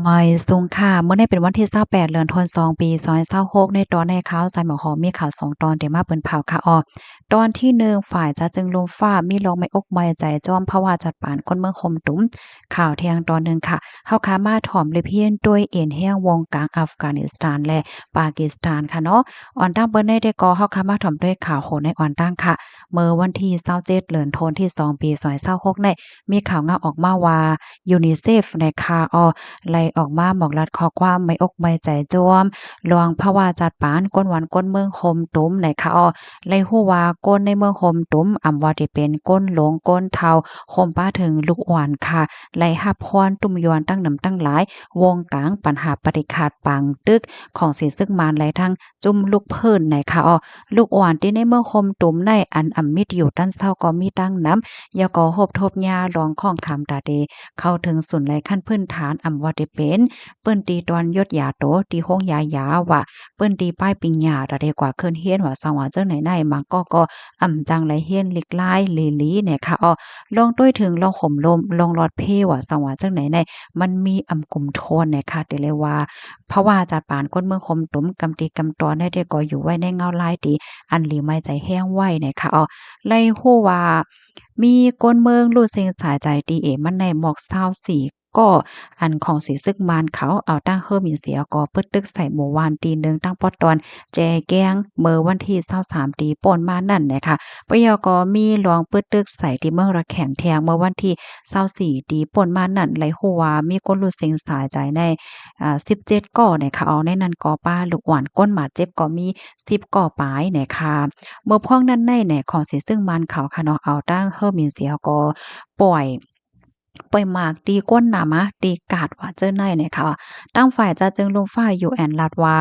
ໄໝສູງຄ່ະ, ມື້ນີ້ເປັນວັນທີຊາວແປດ ເດືອນທັນວາ ສອງພັນຊາວຫົກ ໃນຕອນໃນຂ່າວສາຍໝາກຫອມ ມີຂ່າວສອງຕອນທີ່ມາເປີນເຜົາຄ່ະ. ອອ ຕອນທີໜຶ່ງ ຝ່າຍຈາດຈຶ່ງລຸ່ມຟ້າ ມີລອງໄໝ້ອົກໄໝ້ໃຈ ຈອມພາວະຈັດປານຄົນເມືອງໂຮມຕຸມ. ຂ່າວທ່ຽງຕອນໜຶ່ງຄ່ະ ເຮົາຄ່ະມາຖອມລິບຮຽນ ດ້ວຍເອັນແຮງວົງກາງອັຟການິສຖານ ແລະ ປາກິສຖານຄ່ະເນາະ. ອ່ອນຕັ້ງເບິ່ງໃນແຕ່ກໍ ເຮົາຄ່ະມາຖອມດ້ວຍຂ່າວໂຫໃນອ່ອນຕັ້ງຄ່ະ. ເມື່ອວັນທີຊາວເຈັດ ເດືອນທັນວາ ສອງພັນຊາວຫົກ ນີ້ ມີຂ່າວງາວອອກມາວ່າ ຢູນິເຊຟ ນະຄະ ອອ ໄດ້ອອກມາບອກລັດຂໍ້ຄວາມໄໝ້ອົກໄໝ້ໃຈຈອມ ລອງພາວະຈັດປານຄົນວັນຄົນເມືອງໂຮມຕຸມ ນະຄະ ອອ ໄດ້ຮູ້ວ່າຄົນໃນເມືອງໂຮມຕຸມ ອຳວ່າທີ່ເປັນຄົນຫຼວງຄົນເຖົ້າ ໂຮມປະເຖິງລູກອ່ອນຄ່ະ ໄດ້ຮັບຄວາມຕຸ້ມຍວນຕັ້ງນຳຕັ້ງຫຼາຍ ວົງກາງບັນຫາປະຕິກາດປາງຕຶກຂອງສີຊຶກມານ ແລະ ທັງ ຈຸ້ມລູກເພິ່ນ ນະຄະ ອອ ລູກອ່ອນທີ່ໃນເມືອງໂຮມຕຸມໃນ ອັນອຳມີທີ່ຢູ່ຕານເຊົ້າກໍມີຕັ້ງນຳ ແລ້ວກໍໂຮບທົບຍາລອງຂ້ອງຄຳຕາເຕ ເຂົ້າເຖິງສູນໄລຂັ້ນພື້ນຖານ ອຳວ່າທີ່ເປັນ ເປີ້ນທີ່ຕອນຢົດຢາໂຕ ທີ່ໂຮງຢາຢາວ່າ ເປີ້ນທີ່ປ້າຍປິນຍາ ຕາເຕກວ່າຂຶ້ນຮຽນວ່າ ສັງວ່າຈັ່ງໃດໃນ ບາງກໍກໍອຳຈັ່ງໄລຮຽນລິກລາຍລີລີ ນະຄະ ອອ ລອງດ້ວຍເຖິງລອງໂຮມລົມ ລອງລອດເພວ່າ ສັງວ່າຈັ່ງໃດໃນ ມັນມີອຳກຸມທວນ ນະຄະ ເຕເລວ່າ ພາວະຈັດປານຄົນເມືອງໂຮມຕຸມ ກຳຕິກຳຕອນໃນແຕ່ກໍຢູ່ໄວ້ໃນເງົາລາຍທີ່ອັນລີໄໝ້ໃຈແຮງໄວ້ ນະຄະ ອອ ໄດ້ຮູ້ວ່າ ມີຄົນເມືອງລູດເຊັງສາຍໃຈ ຕີເອມັນໃນໝອກຊາວສີ່ກໍ ອັນຂອງສີຊຶກມານເຂົາເອົາຕັ້ງເຮີມິນເສຍກໍປຶດຕຶກໃສ່ໝູ່ບ້ານທີ່ໜຶ່ງ ຕັ້ງປອດຕອນແຈແກ້ງ ເມື່ອວັນທີຊາວສາມ ທີ່ປົນມານັ້ນ ນະຄະ. ປະເຍົາກໍມີລອງປຶດຕຶກໃສ່ທີ່ເມືອງລະແຂງແທງ ເມື່ອວັນທີຊາວສີ່ ທີ່ປົນມານັ້ນ ໄດ້ຮູ້ວ່າມີຄົນລູດເຊັງສາຍໃຈໃນ ອາ ສິບເຈັດກໍ ນະຄະ ອອ ໃນນັ້ນກໍປະລູກອ່ອນ ຄົນບາດເຈັບກໍມີສິບກໍປາຍ ນະຄະ. ເມື່ອພວກນັ້ນໃນ ນະ ຂອງສີຊຶກມານເຂົາຄ່ະເນາະ ເອົາຕັ້ງເຮີມິນເສຍກໍປ່ອຍ ປ່ອຍໝາກຕີກົ້ນໜາມາ ຕີກາດວ່າຈັ່ງໃດ ນະຄະ. ທາງຝ່າຍຈາດຈຶ່ງລຸ່ມຟ້າ ຢູເອັນ ລັດວ່າ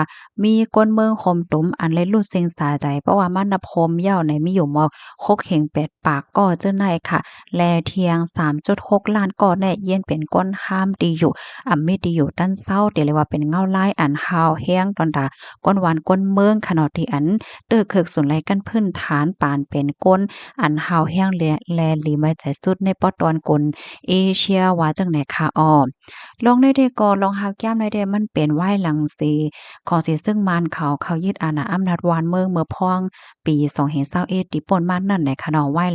ມີຄົນເມືອງໂຮມຕຸມ ອັນໄດ້ລູດເຊັງສາຍໃຈ ເພາະວ່າມານັບໂຮມເຍົາໃນມີຢູ່ໝົດຫົກເຫັນແປດປາກກໍ ເຈົ້ານາຍຄ່ະ ແລະ ທ່ຽງສາມຈຸດຫົກລ້ານກໍແນ່ ຢ້ຽນເປັນຄົນຫ້າມທີ່ຢູ່ ອຳມີທີ່ຢູ່ຕານເຊົ້າ ທີ່ເອີ້ນວ່າເປັນເງົາລາຍອັນຫ້າວແຮງ ດອນດາ ຄົນບ້ານຄົນເມືອງຂະເນາະ ທີ່ອັນເຕີເຄີກສູນໄລຂັ້ນພື້ນຖານ ປານເປັນຄົນອັນຫ້າວແຮງ ແລະ ແລ ລີໄມໃຈສຸດໃນປອດຕອນກຸນເອເຊຍ ວ່າຈັ່ງໃດຄ່ະ. ອອ ລອງໃນເດກໍ ລອງຮາວແກ້ມໃນເດ ມັນເປັນວາຍຫຼັງເສ ຂອງເສ ເຊິ່ງມານເຂົາ ເຂົາຍຶດອານາອຳນາດບ້ານເມືອງ ເມື່ອພອງປີສອງພັນຊາວເອັດ ທີ່ປົນມານັ້ນແຫຼະຂະເນາະ. ວາຍ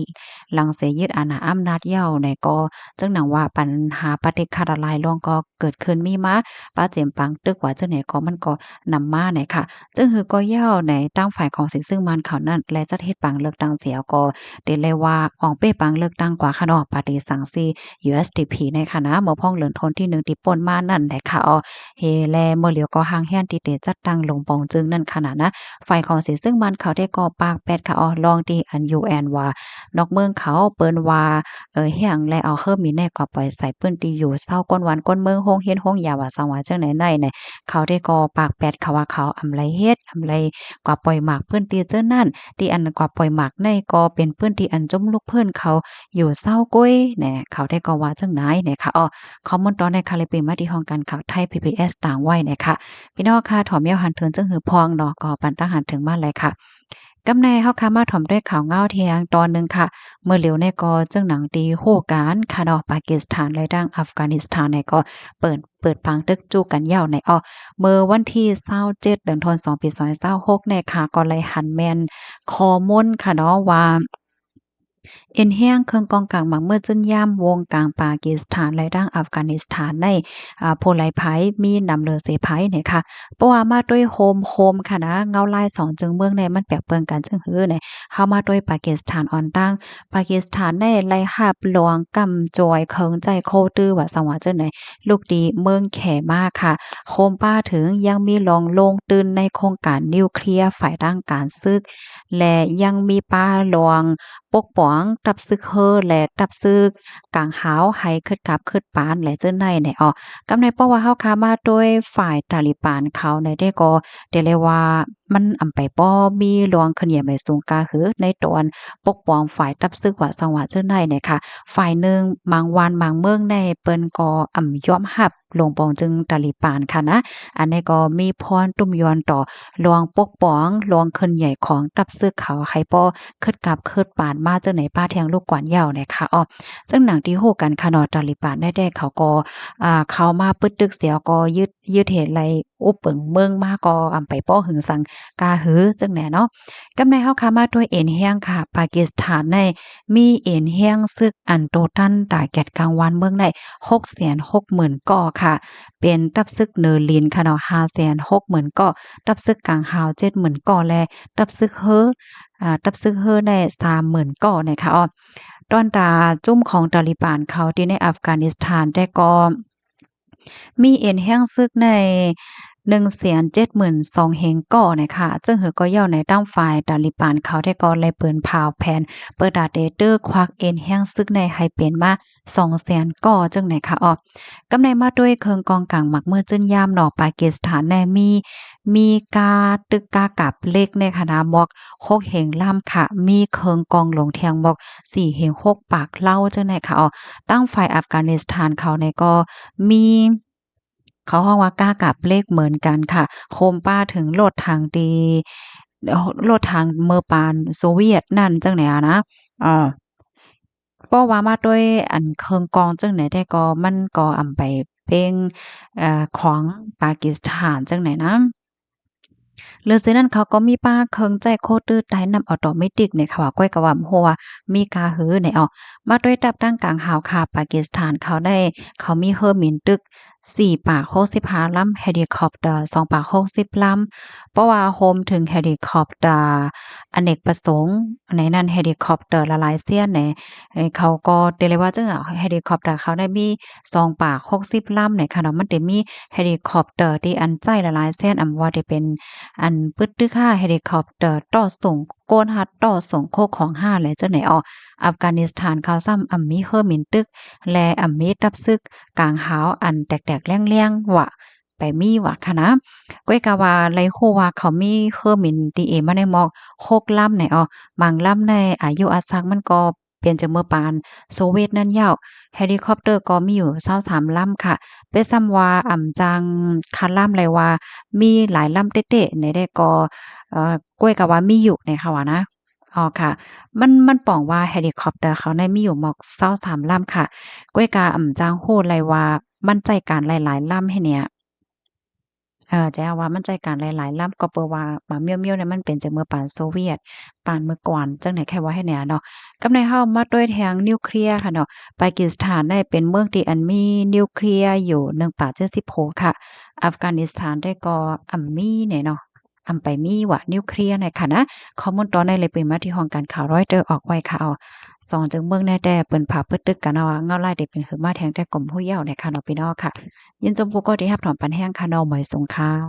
ຫຼັງເສຍຶດອານາອຳນາດເຍົາໃນກໍ ຈຶ່ງໜັງວ່າ ປັນຫາປະຕິກາດຫຼາຍລວງກໍເກີດຂຶ້ນມີມາ ປະເຈັມປາງຕຶກວ່າຈັ່ງໃດກໍ ມັນກໍນຳມາໃນຂະ ເຊິ່ງຄືກໍເຍົາໃນ ທາງຝ່າຍຂອງເສ ເຊິ່ງມານເຂົານັ້ນ ແລະ ຈັດເຮັດປາງເລືອກຕັ້ງເສຍກໍ ເດໄລວ່າອອງເປ້ປາງເລືອກຕັ້ງກວ່າຂະເນາະ ປາຕີສັງຊີ USDP ໃນຂະນະ ເມື່ອພອງເດືອນທັນວາທີໜຶ່ງທີ່ປົນມານັ້ນແຫຼະຂະເນາະ. ເຮ ແລະ ເມື່ອຫຼຽວກໍຫ່າງແຮນທີ່ເຕຈັດຕັ້ງລົງປ່ອງຈຶ່ງນັ້ນຂະນະນະ ຝ່າຍຂອງເສ ເຊິ່ງມານເຂົາເດກໍປາກແປດຂະເນາະ ລອງທີ່ອັນ UN ວ່າ ນອກເມືອງເຂົາເອີ້ນວ່າ ເອີ ແຮງ ແລະ ເອົາເຮີມີແນ່ກວ່າປ່ອຍໃສ່ພື້ນທີ່ຢູ່ເຊົາ ຄົນບ້ານຄົນເມືອງ ໂຮງຮຽນໂຮງຢາ ວ່າຊັ້ນວ່າຈັ່ງໃດໃນ ເຂົາເດກໍປາກແປດຂະວ່າເຂົາອຳໄລເຮັດ ອຳໄລກວ່າປ່ອຍໝາກພື້ນທີ່ເຈົ້ານັ້ນ ທີ່ອັນກວ່າປ່ອຍໝາກໃນກໍເປັນພື້ນທີ່ອັນຈຸ້ມລູກເພິ່ນເຂົາຢູ່ເຊົາກ້ວຍແນ່ ເຂົາເດກໍວ່າຈັ່ງໃດແນ່ຂະເນາະ. ຂໍ້ມູນຕອນໃນຂະເລຍເປີມາທີ່ຫ້ອງການຂ່າວໄທ PBS ຕາງໄວ້ແນ່ຂະ. ພີ່ນ້ອງຂະ ຖອມແມວຫັນເຖິງຈຶ່ງຫືອພອງເນາະ ກໍປັນຕາຫັນເຖິງມາແລ້ວຂະ. ກຳໃນເຮົາຂະມາຖອມດ້ວຍຂ່າວເງົາທ່ຽງຕອນໜຶ່ງຂະ ເມື່ອຫຼຽວໃນກໍຈຶ່ງໜັງທີ່ຮູ້ກັນຂະເນາະ ປາກິສຖານ ແລະ ທັງອັຟການິສຖານໃນກໍເປີດ ເປີດປາງຕຶກຈູ້ກັນເຍົາໃນອອກ ເມື່ອວັນທີຊາວເຈັດ ເດືອນທັນວາ ສອງພັນຊາວຫົກໃນຂະ ກໍໄດ້ຫັນແມ່ນຂໍ້ມູນຂະເນາະວ່າ ເອັນແຮງເຄື່ອງກອງກາງໝາກມືດຈືນຢາມວົງກາງປາກິສຖານ ແລະ ທັງອັຟການິສຖານໃນ ອາ ຜູ້ໄລໄພ ມີນຳເລີເສໄພໃນຂະ ເພາະວ່າມາດ້ວຍໂຮມ ໂຮມຂະນະ ເງົາລາຍສອງຈຶງເມືອງໃນ ມັນແປກເປິງກັນຈຶ່ງຫືໃນ ເຮົາມາດ້ວຍປາກິສຖານອ່ອນຕັ້ງ ປາກິສຖານໃນໄດ້ຮັບລວງກຳຈອຍເຄື່ອງໃຊ້ໂຄຕື້ ວ່າຊັ້ນວ່າຈັ່ງໃດ ລູກຕີເມືອງແຂມາຂະ ໂຮມປະເຖິງຍັງມີລອງລົງທຶນໃນໂຄງການນິວເຄລຍ ຝ່າຍທາງການສຶກ ແລະ ຍັງມີປະລວງປົກປ້ອງທັບຊຶກເຮີ ແລະ ທັບຊຶກກາງຫາວ ໃຫ້ຄຶດກັບຄຶດປານ ແລະ ເຈົ້າໃນໃນອອກ ກຳໃນເພາະວ່າເຮົາຂະມາດ້ວຍຝ່າຍຕາລີບານເຂົາໃນເດກໍ ເດເລວ່າ ມັນອຳໄປບໍ່ມີລວງເຄື່ອນໄຫວໄໝສູງກາຫື ໃນຕອນປົກປ້ອງຝ່າຍຕັບຊຶກວ່າຊັ້ນວ່າຈັ່ງໃດນະຄະ. ຝ່າຍໜຶ່ງ ບາງວັນບາງເມືອງໃນ ເພິ່ນກໍອຳຍອມຮັບ ລວງປອງຈຶງຕາລີບານຄະນະ. ອັນນີ້ກໍມີພອນຕຸ້ມຍອນຕໍ່ລວງປົກປ້ອງ ລວງເຄື່ອນໄຫວຂອງຕັບຊຶກເຂົາ ໃຫ້ບໍ່ຄຶດກັບຄຶດປານມາຈັ່ງໃດ ປະທຽງລູກກວນເຍົານະຄະ. ອໍ ເຊິ່ງດັ່ງທີ່ຮູ້ກັນຄະເນາະ ຕາລີບານແທ້ໆ ເຂົາກໍ ອ່າ ເຂົ້າມາປຶດຕຶກສຽວ ກໍຍຶດ ຍຶດເຫດໄລ່ອຸບປຶງເມືອງມາ ກໍອຳໄປບໍ່ຫຶງສັງກາຫື ຈັ່ງໃດເນາະ. ກຳໃນເຮົາຄະມາດ້ວຍເອັນແຮງຄະ ປາກິສຖານໃນມີເອັນແຮງຊຶກອັນໂຕຕັນຕາແກດກາງວານເມືອງໃນ ຫົກແສນຫົກໝື່ນກໍຄະ ເປັນຕັບຊຶກເນີລິນຄະເນາະ ຫ້າແສນຫົກໝື່ນກໍ ຕັບຊຶກກາງຫາວ ເຈັດໝື່ນກໍ ແລະ ຕັບຊຶກເຮີ ອ່າ ຕັບຊຶກເຮີໃນ ສາມໝື່ນກໍນະຄະ. ອໍ ຕອນຕາຈຸ້ມຂອງຕາລີບານເຂົາທີ່ໃນອັຟການິສຖານແຕ່ກໍ ມີເອັນແຮງຊຶກໃນ ໜຶ່ງແສນເຈັດໝື່ນສອງແຮງກໍນະຄະ. ເຊິ່ງເຫີກໍເຍົາໃນທາງຝ່າຍຕາລີບານເຂົາແຕ່ກໍໄດ້ປືນພາວແຜນ ເປີດຕາເຕເຕີຄວັກເອັນແຮງຊຶກໃນໃຫ້ເປັນມາ ສອງແສນກໍຈັ່ງໃດຄະ. ອໍ ກຳໃນມາດ້ວຍເຄື່ອງກອງກາງໝາກມືຈືນຢາມເນາະ ປາກິສຖານໃນມີ ມີກາຕຶກກາກັບເຫຼັກໃນຄະນະ ມອກ ຫົກແຮງລຳຄະ ມີເຄື່ອງກອງຫຼວງທຽງ ມອກ ສີ່ແຮງຫົກປາກເຫຼົ່າຈັ່ງໃດຄະ. ອໍ ທາງຝ່າຍອັຟການິສຖານເຂົານີ້ກໍມີ ເຂົາຮ້ອງວ່າກາກັບເຫຼັກເໝືອນກັນຄະ ໂຮມປະເຖິງລົດຖັງທີ່ ລົດຖັງເມື່ອປານໂຊວຽດນັ້ນຈັ່ງໃດຫັ້ນນະ. ເອີ ເພາະວ່າມາດ້ວຍອັນເຄື່ອງກອງຈັ່ງໃດແຕ່ກໍ ມັນກໍອຳໄປເປັນ ເອີ ຂອງປາກິສຖານຈັ່ງໃດນະ. ເຫຼືອເສຍນັ້ນເຂົາກໍມີປະເຄື່ອງໃຊ້ໂຄຕື້ໃຕ້ນ້ຳອອໂຕເມຕິກນີ້ເຂົາວ່າ ກ້ວຍກະວ່າບໍ່ຮູ້ວ່າມີກາຫືໃນອອກ. ມາດ້ວຍທັບທາງກາງຫາວຄະ ປາກິສຖານເຂົາໄດ້ ເຂົາມີເຮີມິນຕຶກ ສີ່ປາກຫົກສິບຫ້າລຳ, ເຮລິຄອບເຕີ ສອງປາກຫົກສິບລຳ, ເພາະວ່າໂຮມເຖິງເຮລິຄອບເຕີອະເນກປະສົງ, ໃນນັ້ນເຮລິຄອບເຕີຫຼາຍໆຊຽນໃນ ເຂົາກໍເດເລວ່າຈັ່ງ ເຮລິຄອບເຕີເຂົາໄດ້ມີ ສອງປາກຫົກສິບລຳໃນຂະນະ ມັນໄດ້ມີເຮລິຄອບເຕີທີ່ອັນໃຊ້ຫຼາຍໆແສນ ອຳວ່າໄດ້ເປັນອັນປຶດຕຶກຫາເຮລິຄອບເຕີຕໍ່ສົ່ງໂກນຫາຕໍ່ສົ່ງໂຄຂອງຫາແລະຈັ່ງໃດອອກ. ອັຟການິສຖານເຂົາຊ້ຳອຳມີເຮີມິນຕຶກ ແລະອຳມີຕັບຊຶກກາງຫາວອັນແຕກໆແຫຼງໆວ່າ ໄປມີວ່າຄະນະ. ກ້ວຍກະວ່າໄດ້ຮູ້ວ່າເຂົາມີເຮີມິນຕີເອມາໃນໝອກ ຫົກລຳໃນອອກ ບາງລຳໃນອາຍຸອາສັກມັນກໍ ປ່ຽນຈາກເມື່ອປານໂຊວຽດນັ້ນເຍົາ. ເຮລິຄອບເຕີກໍມີຢູ່ຊາວສາມລຳຄະ. ເປັນຊ້ຳວ່າອຳຈັ່ງຄາດລຳໄດ້ວ່າມີຫຼາຍລຳເຕະໆໃນແດ່ກໍ ເອີ ກ້ວຍກະວ່າມີຢູ່ໃນຄະວ່ານະ. ອໍ ຄະ ມັນ ມັນປ່ອງວ່າເຮລິຄອບເຕີເຂົາໃນມີຢູ່ໝອກຊາວສາມລຳຄະ. ກ້ວຍກະອຳຈັ່ງຮູ້ໄດ້ວ່າມັນໃຊ້ການຫຼາຍໆລຳໃຫ້ເນີ້ຍ. ເອີ ຈະວ່າມັນໃຊ້ການຫຼາຍໆລຳ ກໍເປີວ່າໝາມຽວໆນີ້ມັນເປັນຈາກເມື່ອປານໂຊວຽດ ປານເມື່ອກ່ອນ ຈັ່ງໃດແຄ່ວ່າໃຫ້ແນ່ເນາະ. ກຳໃນເຮົາມາດ້ວຍແທ່ງນິວເຄລຍຄະເນາະ. ປາກິສຖານໄດ້ເປັນເມືອງທີ່ອັນມີນິວເຄລຍຢູ່ໜຶ່ງປາກເຈັດສິບຫົກຄະ. ອັຟການິສຖານໄດ້ກໍອຳມີແນ່ເນາະ ອຳໄປມີວ່ານິວເຄລຍໃນຂະນະ. ຂໍ້ມູນຕອນໃນເລີຍເປີນມາທີ່ຫ້ອງການຂ່າວຣອຍເຕີອອກໄວ້ຄະ. ເອົາ ສອງຈາກເມືອງໃນແຕ່ເປີນພາປຶດຕຶກກັນເນາະ ວ່າເງົາລາຍເດເປັນຄືມາແທ່ງແຕ່ກົມຮູ້ເຍົາໃນຂະເນາະ ພີ່ນ້ອງຄະ. ຍິນຊົມຜູ້ກໍທີ່ຮັບຖອມປັນແຮງຄະເນາະ ໝວຍສົງຄາມ.